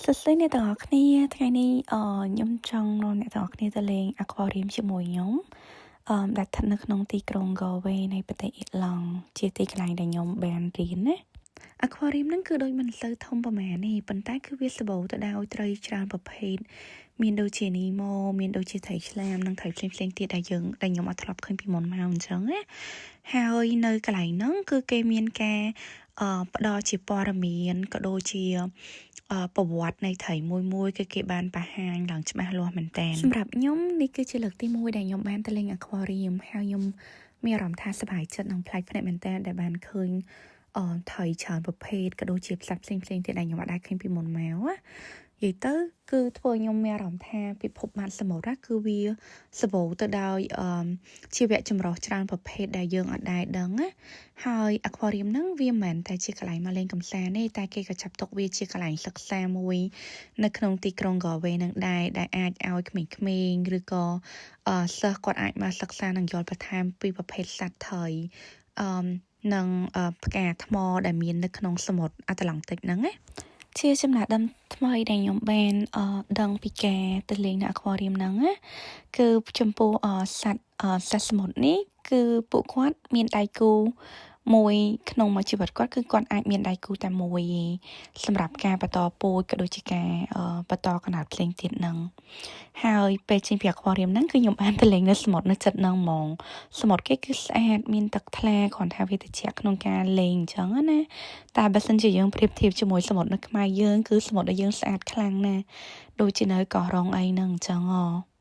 សួស្តីអ្នកទាំងអស់គ្នាថ្ងៃនេះខ្ញុំចង់នាំអ្នកទាំងអស់គ្នាទៅលេង Aquarium ជាមួយខ្ញុំដែលស្ថិតនៅក្នុងទីក្រុង Galway នៃប្រទេសអ៊ីរឡង់ជាទីកន្លែងដែលខ្ញុំបានរៀនណា Aquarium ហ្នឹងគឺដូចមិនសូវធំប្រហែលទេប៉ុន្តែគឺវាសម្បូរទៅដោយត្រីច្រើនប្រភេទមានដូចជានីម៉ូមានដូចជាត្រីឆ្លាមនិងត្រីផ្សេងផ្សេងទៀតដែលយើងដែលខ្ញុំអត់ធ្លាប់ឃើញពីមុនមកអញ្ចឹងណាហើយនៅកន្លែងហ្នឹងគឺគេមានការផ្ដល់ជាព័ត៌មានក៏ដូចជាប្រវត្តិនៃត្រីមួយមួយគឺគេបានបង្ហាញឡើងច្បាស់លាស់មែនតើសម្រាប់ខ្ញុំនេះគឺជាលើកទី1ដែលខ្ញុំបានទៅលេង Aquarium ហើយខ្ញុំមានអារម្មណ៍ថាសប្បាយចិត្តនិងប្លែកភ្នែកមែនតើដែលបានឃើញត្រីច្រើនប្រភេទក៏ដូចជាផ្សត្វផ្សេងផ្សេងទៀតដែលខ្ញុំអត់ដែលឃើញពីមុនមកណានិយាយទៅគឺធ្វើខ្ញុំមានអារម្មណ៍ថាពិភពបាតសមុទ្រគឺវាសម្បូរទៅដោយជីវៈចម្រុះច្រើនប្រភេទដែលយើងអត់ដែលដឹងណាហើយ aquarium ហ្នឹងវាមិនមែនតែជាកន្លែងមកលេងកម្សាន្តទេតែគេក៏ចាប់ទុកវាជាកន្លែងសិក្សាមួយនៅក្នុងទីក្រុង Galway នឹងដែរដែលអាចឲ្យក្មេងៗឬក៏សិស្សគាត់អាចមកសិក្សានិងយល់បន្ថែមពីប្រភេទសត្វត្រីនិងផ្កាថ្មដែលមាននៅក្នុងសមុទ្រអាត្លង់តិកហ្នឹងណាជាចំណេះដឹងថ្មីដែលខ្ញុំបានដឹងពីការទៅលេងនៅ aquarium ហ្នឹងណាគឺចំពោះសត្វសត្វសមុទ្រនេះគឺពួកគាត់មានដៃគូមួយក្នុងមួយជីវិតគាត់គឺគាត់អាចមានដៃគូតែមួយសម្រាប់ការបន្តពូជក៏ដូចជាការបន្តកំណើតផ្សេងទៀតហ្នឹងហើយពេលចេញពី aquarium ហ្នឹងគឺខ្ញុំបានទៅលេងនៅសមុទ្រនៅចិត្តហ្នឹងហ្មងសមុទ្រគេគឺស្អាតមានទឹកថ្លាគ្រាន់ថាវាត្រជាក់ក្នុងការលេងអញ្ចឹងណាតែបើសិនជាយើងប្រៀបធៀបជាមួយសមុទ្រនៅខ្មែរយើងគឺសមុទ្រដែលយើងស្អាតខ្លាំងណាស់ដូចជានៅកោះរ៉ុងអីហ្នឹងអញ្ចឹងហ៎។